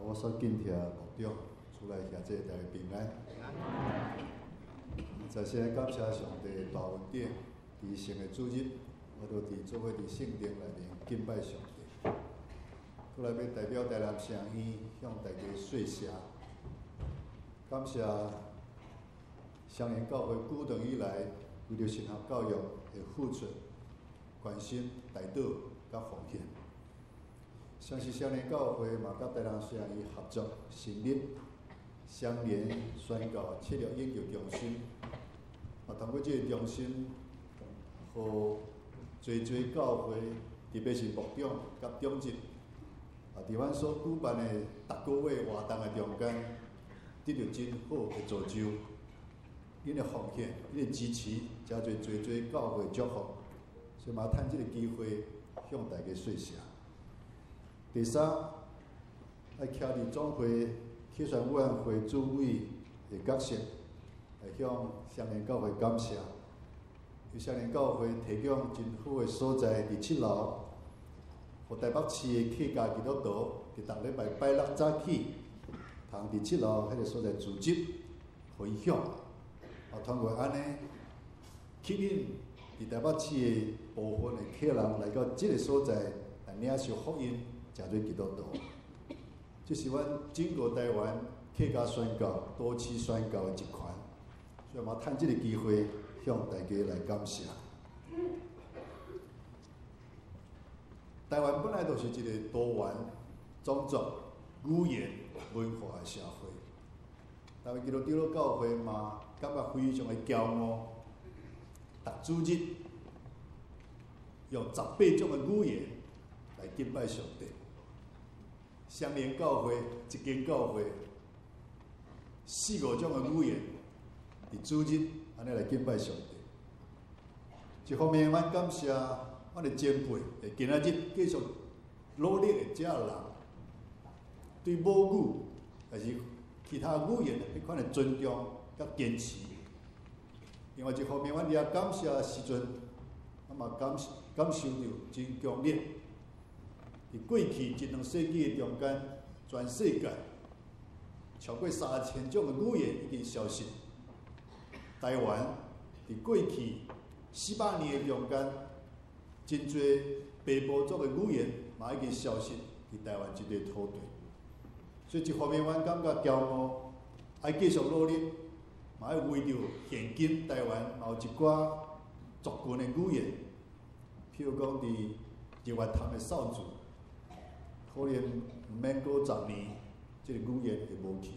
我所敬聽牧長，主內兄弟大家平安。在先感謝上帝大恩典，佇聖的主日，我都佇做伙佇聖殿內面敬拜上帝。閣來欲代表台南城醫向大家說謝，感謝雙連教會舉辦以來，為著神學教育的付出、關心、代禱佮奉獻。相信雙連教會嘛，佮台南城醫合作成立雙連宣教策略研究中心，啊，通過這个中心，予濟濟教會，特別是牧長佮長執，啊，佇阮所舉辦的逐個月活動的中間，得著真好的造就。𪜶的奉獻、𪜶的支持，誠濟濟濟教會祝福，所以嘛，趁這个機會向大家說謝。第三，愛徛佇總會協選委員會主委的角色，來向雙連教會感謝。因雙連教會提供真好的所在，佇七樓，予台北市的客家基督徒，佇逐禮拜拜六早起，通佇七樓彼个所在組織分享，啊，通過按呢吸引佇台北市的部分的客人來到這个所在來領受福音，成做基督徒。這是阮整個台灣客家宣教、都市宣教的一環，所以嘛，趁這个機會向大家來感謝。台灣本來就是一个多元種族、語言、文化的社會。台灣基督長老教會嘛，感覺非常的驕傲，逐主日用18種的語言來敬拜上帝。雙連教會一間教會，四五種的語言，佇主日按呢來敬拜上帝。一方面，阮感謝阮的前輩，今仔日繼續努力的這人，對母語抑是其他語言彼款的尊重佮堅持。另外一方面，阮佇遐感謝的時陣，我嘛感受著真強烈。佇過去一兩世紀的中間，全世界超過3000種的語言已經消失。台灣佇過去400年的中間，真濟平埔族的語言嘛已經消失佇台灣這塊土地。所以一方面，阮感覺驕傲，愛繼續努力，嘛愛為著現今台灣嘛有一寡族群的語言，譬如講佇日月潭的邵族，可能毋免閣10年，這个語言會無去。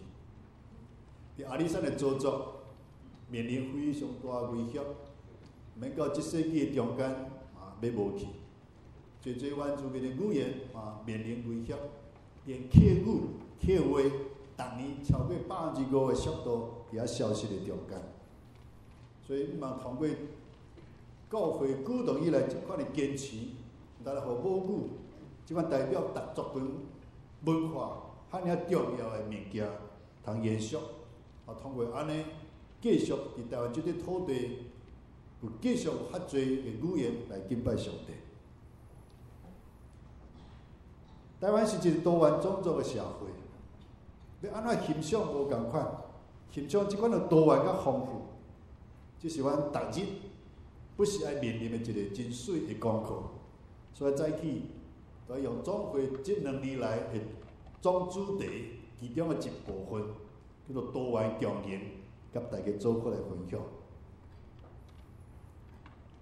佇阿里山的鄒族面臨非常大的威脅，毋免到這世紀的中間嘛欲無去。濟濟原住民的語言嘛面臨威脅，連客語、客話，逐年超過5%的速度佇遐消失的中間。所以，毋通通過教會舉動以來這款的堅持，毋但予母語這款代表逐族群文化遐爾重要的物件，通延續，啊，通過按呢繼續佇台灣這塊土地，有繼續有較濟的語言來敬拜上帝。台灣是一個多元種族的社會，欲按怎欣賞無仝款，欣賞這款的多元佮豐富，這是阮逐日不時愛面臨的一个真媠的功課。所以早起，都愛用總會這兩年來的總主題其中的一部分，叫做多元共榮，佮大家做伙來分享。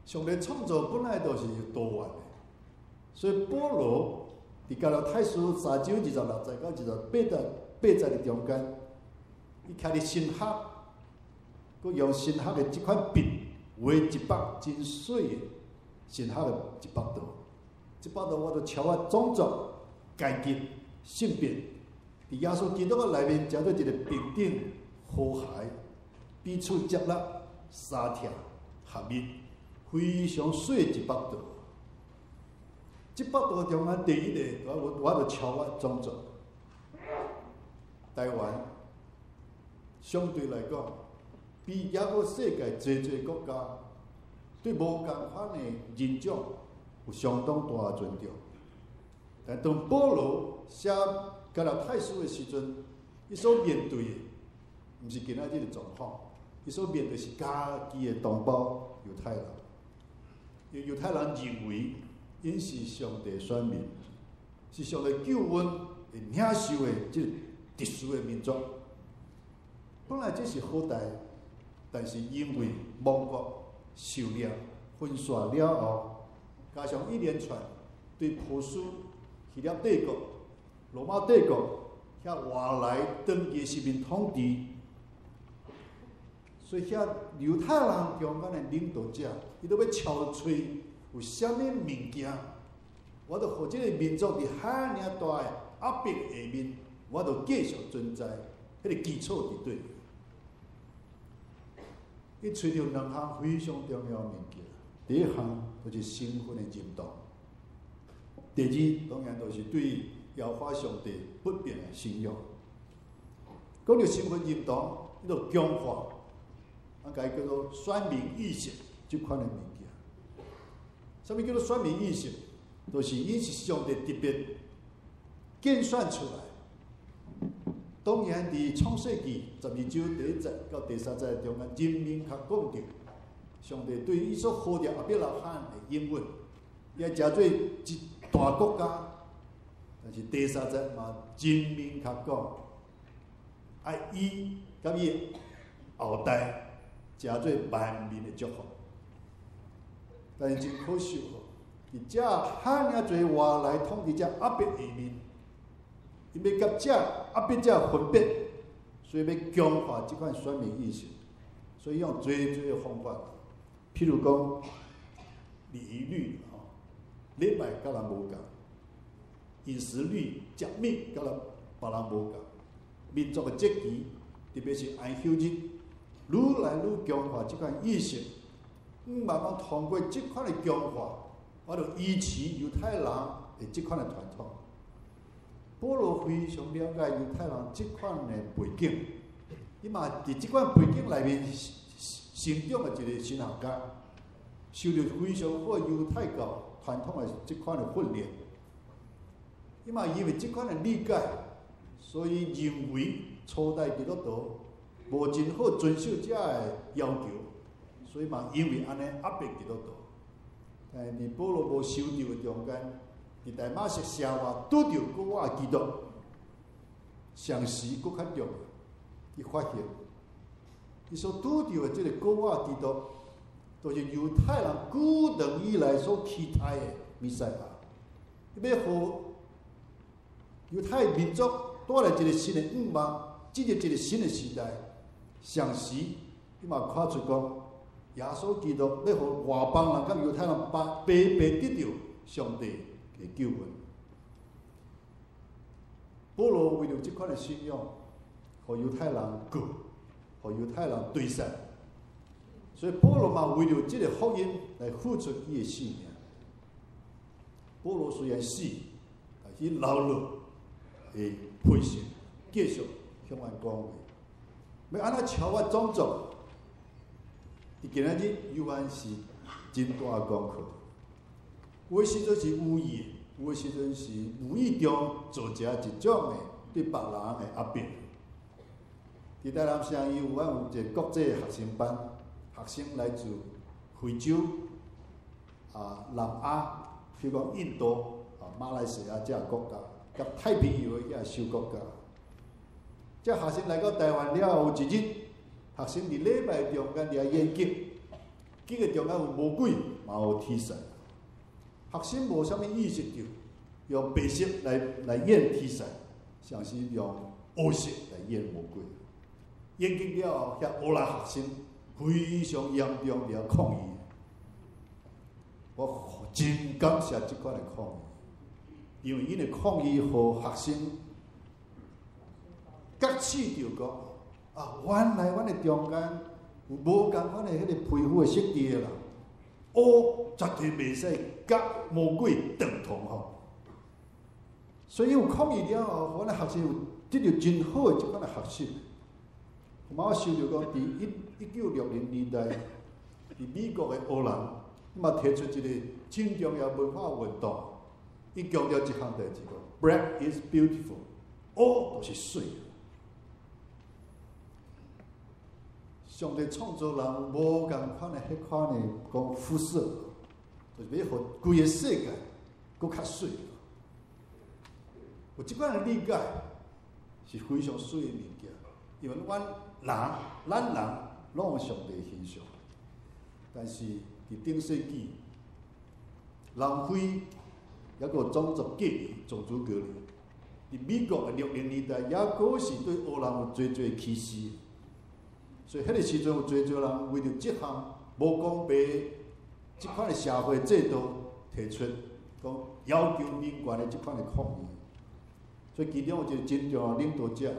上帝創造本來就是多元的，所以保羅佇加拉太書三章26節到28節的中間，伊徛佇神學，閣用神學的這款筆畫一幅真媠的神學的一幅圖。這幅圖我就超越種族、階級、性別，佇耶穌基督的內面，成做一个平等、和諧、彼此接納、相疼、合一，非常媠的一幅圖。這幅圖中間第一个，我就超越種族。台灣相對來講，比抑閣世界濟濟國家對無仝款的人種有相當大的尊重。但當保羅寫加勒泰書的時陣，伊所面對的，毋是今仔日的狀況，伊所面對是家己的同胞猶太人。因為猶太人認為，𪜶是上帝選民，是上帝救恩會領受的這個特殊的民族。本來這是好代，但是因為亡國受掠分散了後，加上一連串對波斯、希臘帝國、羅馬帝國遐外來長期殖民統治，所以遐猶太人中間的領導者，伊都欲搜揣有啥物物件，我著予這個民族佇遐爾大的壓迫下面，我著繼續存在，彼個基礎佇佗。伊揣著兩項非常重要的物件，第一項就是身份的認同，第二當然就是對耶和華上帝不變的信仰。講著身份認同，伊就強化，咱共伊叫做選民意識這款的物件。啥物叫做選民意識？就是𪜶是上帝特別揀選出來。當然，佇創世記12章第一節到第三節中間，真明確講著，上帝對伊所呼召亞伯拉罕的應允，伊愛成做一大國家。但是第三節嘛，真明確講，愛伊佮伊後代成做萬民的祝福。但是真可惜吼，佇遮遐爾濟外來統治者壓迫下面，伊欲佮遮壓迫者分別，所以欲強化這款選民意識，所以用濟濟的方法，譬如講禮儀律吼，禮拜佮人無仝，飲食律、食物佮人別人無仝，民族的節期，特別是安息日，愈來愈強化這款意識。毋嘛講通過這款的強化，我就維持猶太人的這款的傳統。保羅非常了解猶太人這款的背景，伊嘛佇這款背景內面成長的一個神學家，受著非常好猶太教傳統的這款的訓練。伊嘛因為這款的理解，所以認為初代基督徒無真好遵守這个要求，所以嘛因為按呢壓迫基督徒。但是佇保羅無受著的中間，佇大馬色城外拄著閣活基督，相時閣較重要。伊發現，伊所拄著的這個閣活基督，就是猶太人古長以來所期待的彌賽亞，欲予猶太民族帶來一個新的願望，進入一個新的時代。同時，伊嘛看出講，耶穌基督欲予外邦人佮猶太人白白得著上帝的救恩。保羅為著這款的信仰，予猶太人告，予猶太人追殺，所以保羅嘛為著這個福音來付出伊的性命。保羅雖然死，但是伊牢牢會培訓，繼續向阮講話。欲按怎超越種族？佇今仔日猶原是真大的功課。有的時陣是有意的，有的時陣是無意中造成一種的對別人的壓迫。佇台南城醫阮有一個國際學生班，學生來自非洲、南亞，比如講印度、馬來西亞這個國家，佮太平洋的遐小國家。這學生來到台灣了後，有一日，學生佇禮拜中間佇遐演講，講的中間有魔鬼，嘛有天使。學生無啥物意識著，用白色來演天使，像是用烏色來演魔鬼。演講了後，遐烏人學生非常嚴重佇遐抗議。我真感謝這款的抗議，因為𪜶的抗議，予學生覺醒著講啊，原來阮的中間有無仝款的彼個皮膚的色調的人，烏絕對袂使佮魔鬼等同吼。所以有抗議了後，阮的學生有得著真好的這款的學習。嘛，我想著講，佇1960年代，佇美國的黑人，嘛提出一個真重要文化運動，伊強調一項代誌講，Black is beautiful，烏就是媠。上帝創造人無仝款的彼款的講膚色，就是欲予規个世界閣較媠。有這款的理解是非常媠的物件，因為阮人，咱人攏有上帝形象，但是佇頂世紀，南非抑閣有種族隔離、種族隔離。佇美國的60年代，抑閣是對黑人有濟濟歧視。所以，彼个時陣有濟濟人為著這項無公平這款的社會制度提出講要求人權的這款的抗議。所以，其中有一個真重要的領導者，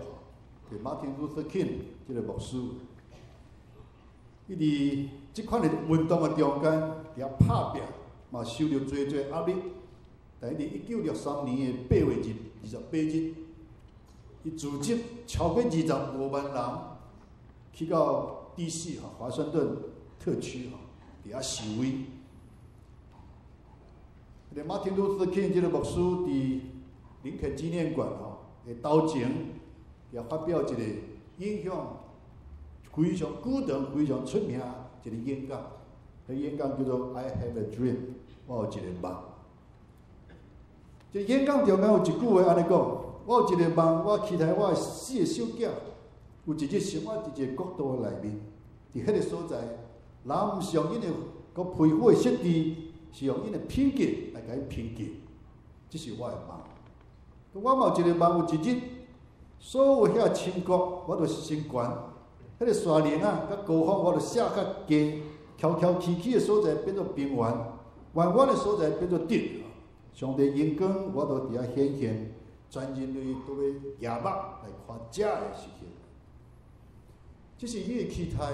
就是馬丁路德金這個牧師，伊佇這款的運動的中間，佇遐拍拚，嘛受著濟濟壓力。但伊佇1963年的8月28日，伊組織超過25萬人去到 D.C. 吼華盛頓特區吼，佇遐示威。個馬丁路德金這個牧師佇林肯紀念館吼的頭前，也發表一個影響非常古長、非常出名一個演講。彼演講叫做 "I have a dream"，我有一個夢。這演講中間有一句話按呢講：我有一個夢，我期待我的四個小囝有一日生活佇一個國度的內面，佇彼個所在，人毋是用𪜶的個皮膚的設置，是用𪜶的品格來共𪜶評價。這是我的夢。我嘛有一個夢，有一日，所有遐親國，我都成懸。彼個山嶺仔，佮高峰，我都寫較低，蹺蹺起起的所在變做平原，彎彎的所在變做直。上帝榮光，我都佇遐顯現，全人類都欲舉目來看這的實現。這是伊的期待，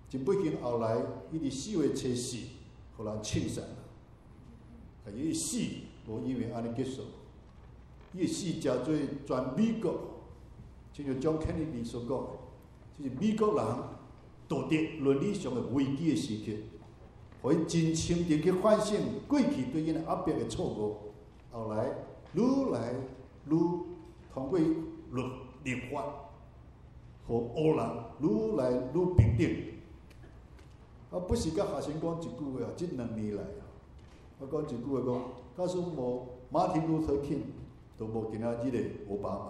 真不幸後來，伊佇4月初四，予人槍殺。但伊的死無因為按呢結束，伊的死成做全美國，親像蔣肯尼迪所講的，這是美國人道德倫理上的危機的時刻，予𪜶真深的去反省過去對𪜶的壓迫的錯誤。後來愈來愈通過立法，予黑人愈來愈平等。我不時佮學生講一句話，這2年來，我講一句話講，假使無馬丁路德金，就無今仔日的奧巴馬。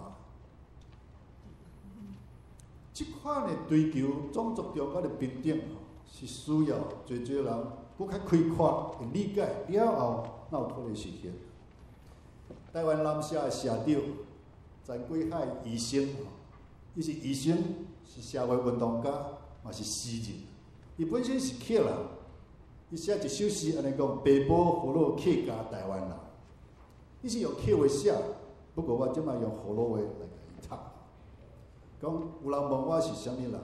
這款的追求種族中間的平等，是需要濟濟人閣較開闊的理解了後，才有可能實現。台灣南社的社長陳貴海醫生，伊是醫生，是社會運動家，嘛是詩人。伊本身是客人，伊寫一首詩按呢講：白埔河洛客家台灣人。伊是用客話寫，不過我這擺用河洛話來共伊讀。講有人問我是啥物人，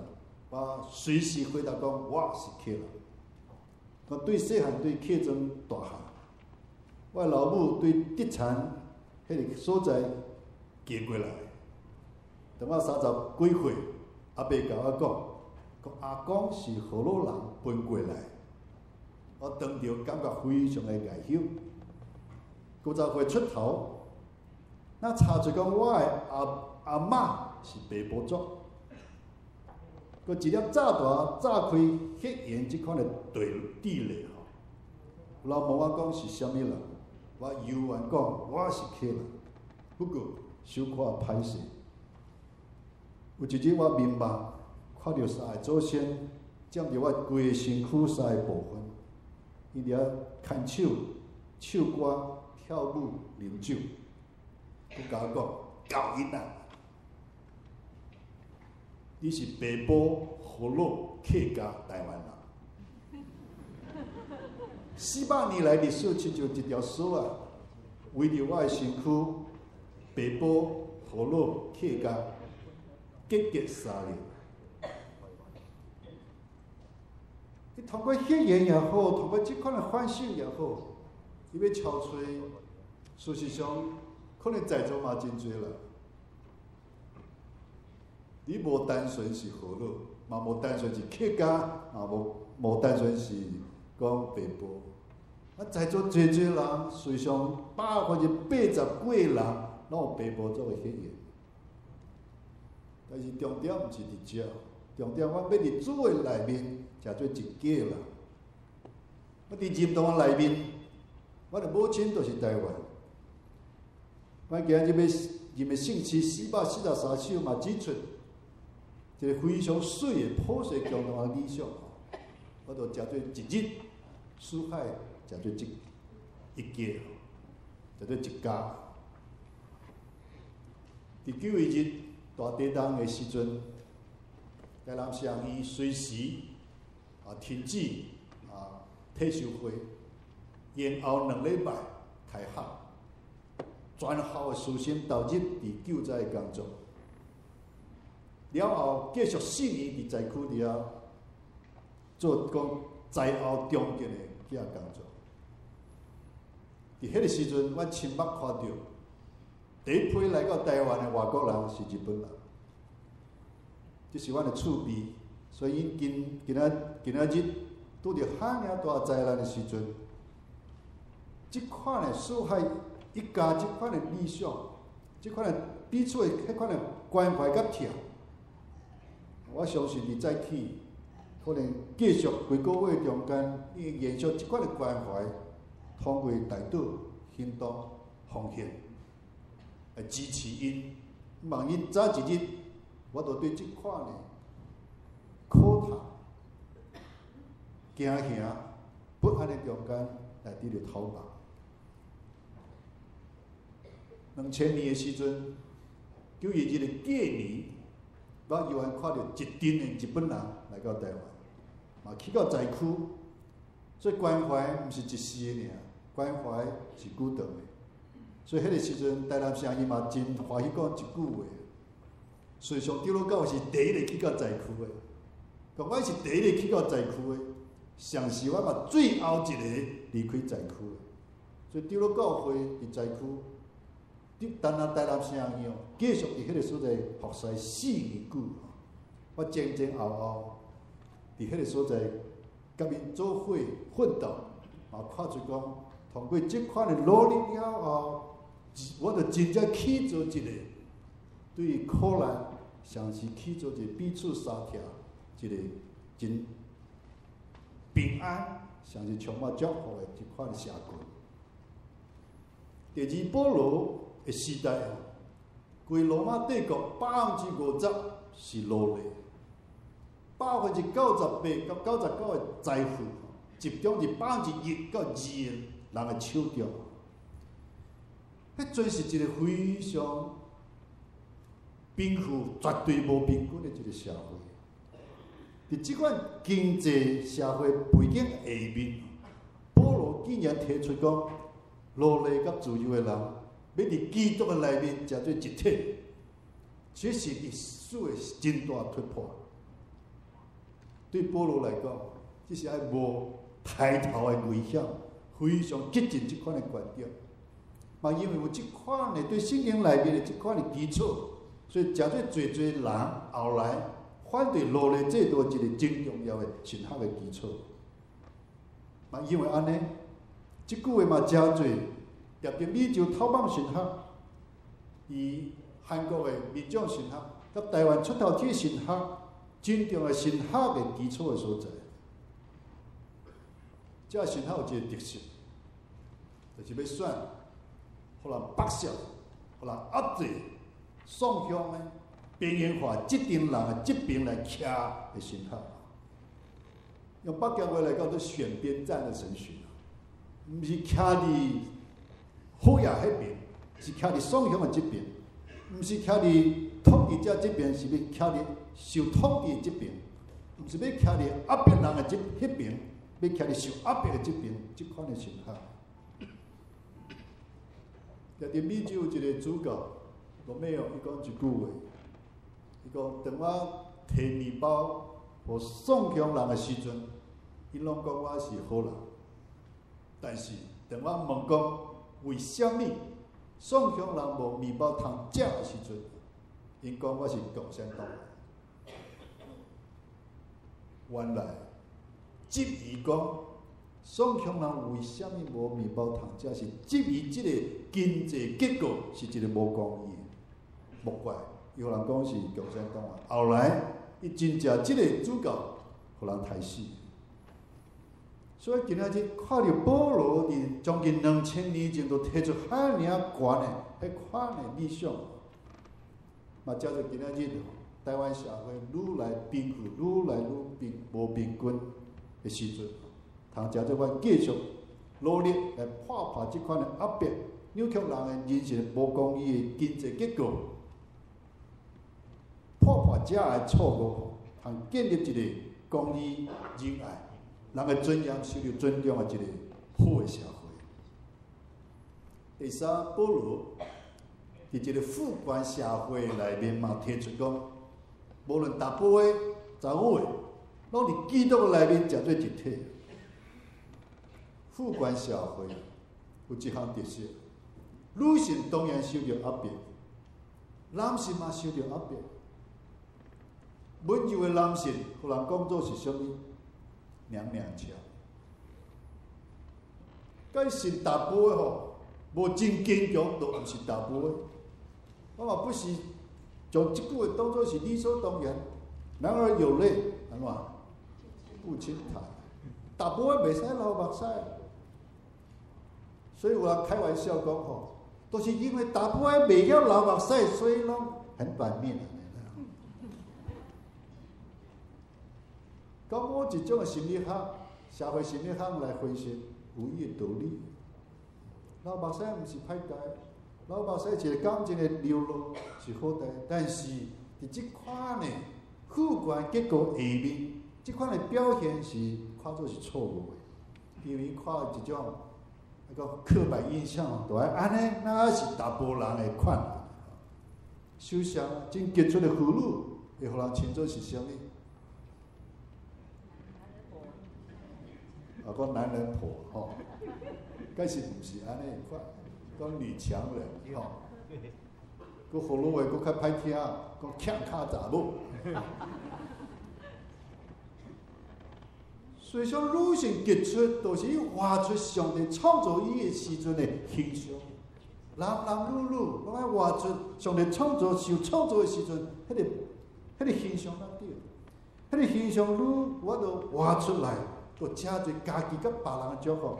我隨時回答講我是客人。我對細漢對客莊大漢，我老母對竹田彼个所在嫁過來。當我三十幾歲，阿伯共我講，講阿公是河洛人分過來。我當著感覺非常的害羞。50歲出頭，那查出講我的阿嬤是白埔族，閣一粒炸彈炸開血緣這款的地雷吼。有人問我講是啥物人，我猶原講我是客人。不過小可歹勢。有一日我眠夢看著三個祖先佔著我規个身軀三个部分，𪜶佇遐牽手、唱歌、跳舞、啉酒。閣共我講，教𪜶啊！你是白埔河洛客家台灣人。400年來歷史親像一條索仔，圍著我的身軀，白埔河洛客家結結相連。你通過血緣也好，通過這款的反省也好，伊欲超揣，事實上可能在座嘛真濟啦。你無單純是河洛，嘛無單純是客家，嘛無單純是講白埔。啊，在座濟濟人，事實上80幾個人，攏有白埔族的血緣。但是重點毋是佇遮，重點阮欲佇主的內面，成做一家人。我佇認同的內面，阮的母親就是台灣。阮今日欲吟的聖詩443首嘛指出一个非常媠的普世共同的理想。我就成做一日，四海成做一家，成做一家。佇9·11大地震的時陣，台南城醫隨時停止退修會，延後2禮拜開學，全校的師生投入佇救災的工作。了後繼續4年佇災區佇遐做講災後重建的遐工作。佇彼个時陣，阮親目看著第一批來到台灣的外國人是日本人，這是阮的厝邊，所以𪜶今仔日拄著遐爾大災難的時陣，這款的四海一家，這款的理想，這款的彼此的彼款的關懷佮疼，我相信佇早起可能繼續幾個月中間，伊延續這款的關懷，通過代禱、行動、奉獻來支持𪜶。萬一早一日，我都對這款的苦痛、驚嚇、不安的中間來得著透望。2000年的時陣，9·11的隔年，我猶原看著一陣的日本人來到台灣，嘛去到災區，所以關懷毋是一時的爾，關懷是久長的。所以彼个時陣，台南城伊嘛真歡喜講一句話：事實上，長老教會是第一個去到災區的，講阮是第一個去到災區的，上是我嘛最後一個離開災區的。所以長老教會佇災區，單單台南城醫哦，繼續佇彼个所在服侍4年久。我前前後後佇彼个所在，佮𪜶做伙奮鬥，嘛看出講，通過這款的努力了後，我就真正去做一個對苦難，上是去做一個彼此相疼，一個真平安，上是充滿祝福的這款社群。第二保羅的時代，規羅馬帝國50%是奴隸，98%到99的財富集中佇1%到2的人的手中。彼陣是一個非常貧富絕對無平均的一個社會。佇這款經濟社會背景下面，保羅竟然提出講，奴隸佮自由的人，欲佇基督的內面成做一體，這是歷史的真大突破。對保羅來講，這是愛冒刣頭的危險，非常激進這款的觀點。嘛，因為有這款的對聖經內面的這款的基礎，所以誠濟濟濟人後來反對奴隸制度一個真重要的神學的基礎。嘛，因為按呢，這句話嘛誠濟，特別美洲透望神學，伊韓國的民眾神學，佮台灣出頭天神學，真重要神學的基礎的所在。這神學有一個特色，就是欲選予人剝削、予人壓制、宋向的邊緣化這陣人的這邊來徛的神學。用北京話來講，做選邊站的神學，毋是徛佇好野彼邊，是徛佇宋向的這邊，毋是徛佇統治者這邊，是欲徛佇受統治的這邊，毋是欲徛佇壓迫人的這彼邊，欲徛佇受壓迫的這邊，這款的神學。佇美洲有一個主教羅美奧，伊講一句話，伊講當我提麵包予宋鄉人的時陣，𪜶攏講我是好人。但是當我問講為啥物宋鄉人無麵包通食的時陣，𪜶講我是共產黨。原來質疑講宋鄉人為啥物無麵包通食，是質疑這個經濟結構是一個無公義的，莫怪伊予人講是共產黨員。後來伊真正這个主教，予人刣死。所以今仔日看著保羅佇將近2000年前就提出遐爾懸的彼款的理想，嘛照做今仔日台灣社會愈來貧富愈來愈貧無平均的時陣，通誠做阮繼續努力來破破這款的壓迫，扭曲人的人生無公義的經濟結構，破破這的錯誤，通建立一個公義仁愛，人的尊嚴受到尊重的一個好的社會。第三，保羅佇這個父權社會內面嘛提出講，無論查埔的、查某的，攏佇基督內面成做一體。父權社會有一項特色，女性當然受到壓迫，男性嘛受到壓迫。溫柔的男性，予人講做是啥物？娘娘腔。該是查埔的吼，無真堅強，就毋是查埔的。我嘛不是將這句話當作是理所當然。男兒有淚，按怎？不輕彈。查埔的袂使流目屎。所以有人開玩笑講吼，都是因為查埔的袂曉流目屎，所以攏很反面。講某一種的心理學、社會心理學來分析，有伊的道理。流目屎毋是歹代，流目屎一個感情的流露是好代，但是佇這款的父權結構下面，這款的表現是看做是錯誤的，因為看一種那個刻板印象，就愛按呢，那是查埔人的款。首先，真傑出的婦女會予人稱做是啥物？啊，講男人婆吼，該是毋是按呢款？講女強人吼，閣葫蘆話閣較歹聽，講欠跤查某。所以說，女性傑出，就是伊活出上帝創造伊的時陣的形象。男男女女攏愛活出上帝創造受創造的時陣，彼個形象才對。彼個形象愈我都活出來，就誠濟家己佮別人的祝福。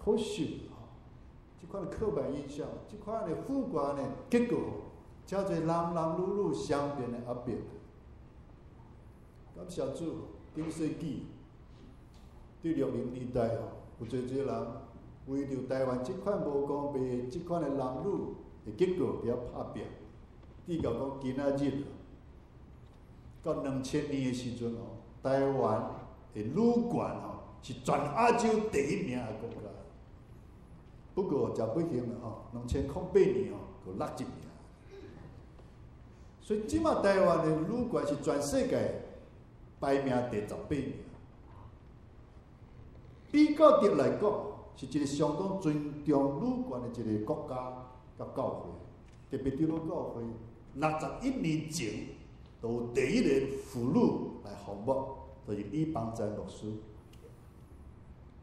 可惜，這款的刻板印象，這款的父權的結構，誠濟男男女女雙邊的壓迫。感謝主，頂世紀佇60年代吼，有濟濟人為著台灣這款無公平、這款的男女的結構佇遐拍拚，直到講今仔日，到2000年的時陣吼，台灣的女權吼是全亞洲第一名的國家。不過誠不幸啦吼，2008年吼，閣落一名。所以這馬台灣的女權是全世界排名第18名。比較得來講，是一個相當尊重女權的一個國家佮教會，特別長老教會61年前，就有第一個婦女來服務，就是李邦珍牧師。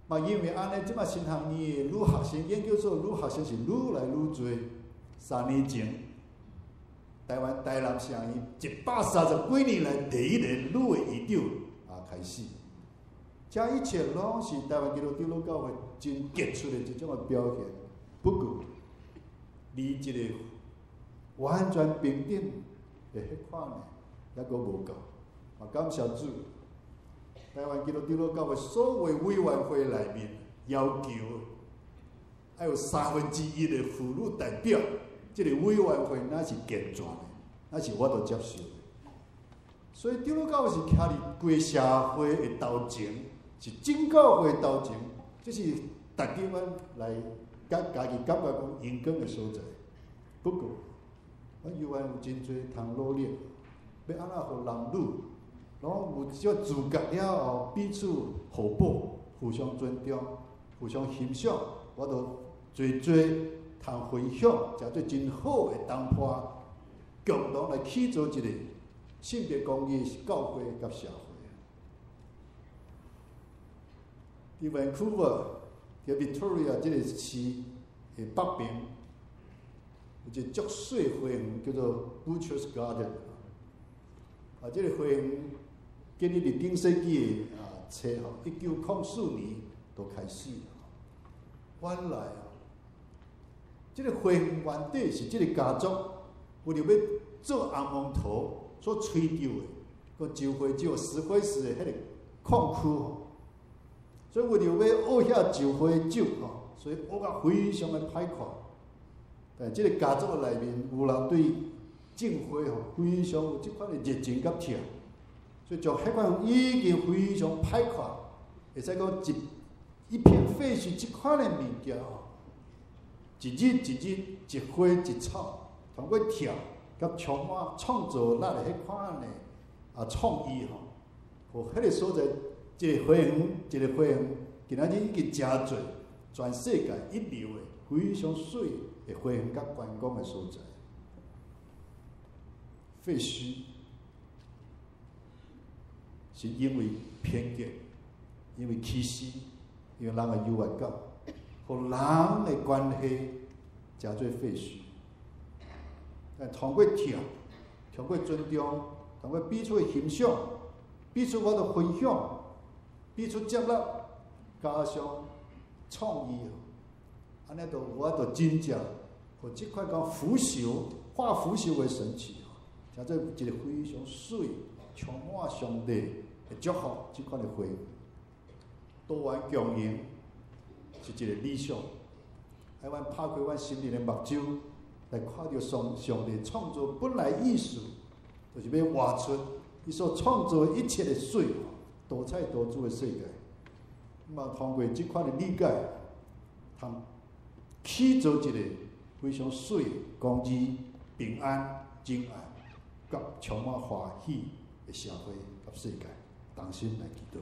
嘛，因為按呢，這馬神學院的女學生研究所女學生是愈來愈濟。3年前，台灣台南城醫130幾年來第一個女的院長也開始。這一切攏是台灣基督長老教會真傑出的這種的表現。不過，離這個完全平等的彼款呢，猶閣無夠。嘛，感謝主，台灣基督長老教會所有委員會內面要求，愛有1/3的婦女代表，這個委員會若是健全的，若是我都接受的。所以長老教會是徛佇規社會的頭前，是真教會頭前，這是值得阮來佮家己感覺講榮光的所在。不過，阮猶原有真濟通努力，欲按怎予男女攏有這資格了後，彼此互補、互相尊重、互相欣賞，我都濟濟通分享，誠濟真好的同伴，共同來起造一個性別公義的教會佮社會。佇 Vancouver、佇 Victoria 這個市的北邊，有一個足細花園叫做 Butcher's Garden。啊，這個花園建立佇頂世紀的初吼，1904年就開始。原來這個花園原底是這個家族為著欲做紅毛桃所揣著的，個石灰石、石灰石的彼个礦區吼。所以為著欲挖遐石灰石吼，所以挖甲非常的歹看。但這個家族的內面有人對種花吼非常有這款的熱情佮疼，所以將彼款已經非常歹看，會使講一片廢墟這款的物件吼，一日一日一花一草，通過疼佮充滿創造力的彼款的創意吼，予彼個所在一個花園一個花園，今仔日已經誠濟全世界一流的非常媠的花園佮觀光的所在。廢墟是因為偏見，因為歧視，因為人的優越感，予人的關係成做廢墟。但通過疼，通過尊重，通過彼此的欣賞，彼此有法度分享，彼此接納，加上創意，按呢就有法度真正，予這塊講腐朽化腐朽為神奇，成做一個非常媠、充滿上帝的祝福，這款的花園。多元共榮是一個理想，愛阮拍開阮心靈的目睭，來看著上帝創造本來意思，就是欲活出伊所創造一切的媠、多彩多姿的世界。嘛，通過這款的理解，通起造一個非常媠、公義、平安、真愛，佮充滿歡喜的社會佮世界，同心來祈禱。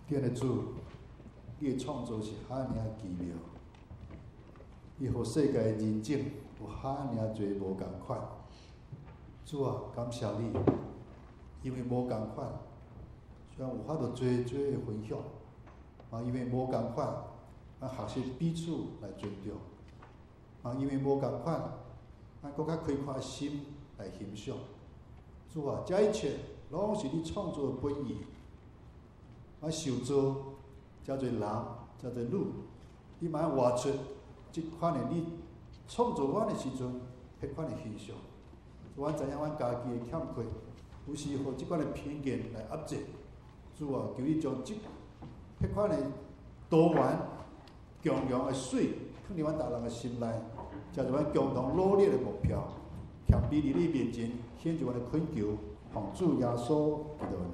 天的主，你的創造是遐爾奇妙，你予世界的人種有遐爾濟無仝款。主啊，感謝你，因為無仝款，雖然有法度濟濟的分享，啊，因為無仝款，咱學習彼此來尊重，啊，因為無仝款，咱閣較開闊心來欣賞。主啊，這一切攏是你創造的本意。咱受造，遮濟人，遮濟女，你嘛愛活出這款的你創造阮的時陣，彼款的形象。阮知影阮家己的欠缺，有時予這款的偏見來壓制。主啊，求你將這彼款的多元共融的媠，放佇阮逐人的心內，成做阮共同努力的目標。謙卑佇你面前，顯出阮的懇求，奉主耶穌基督的名。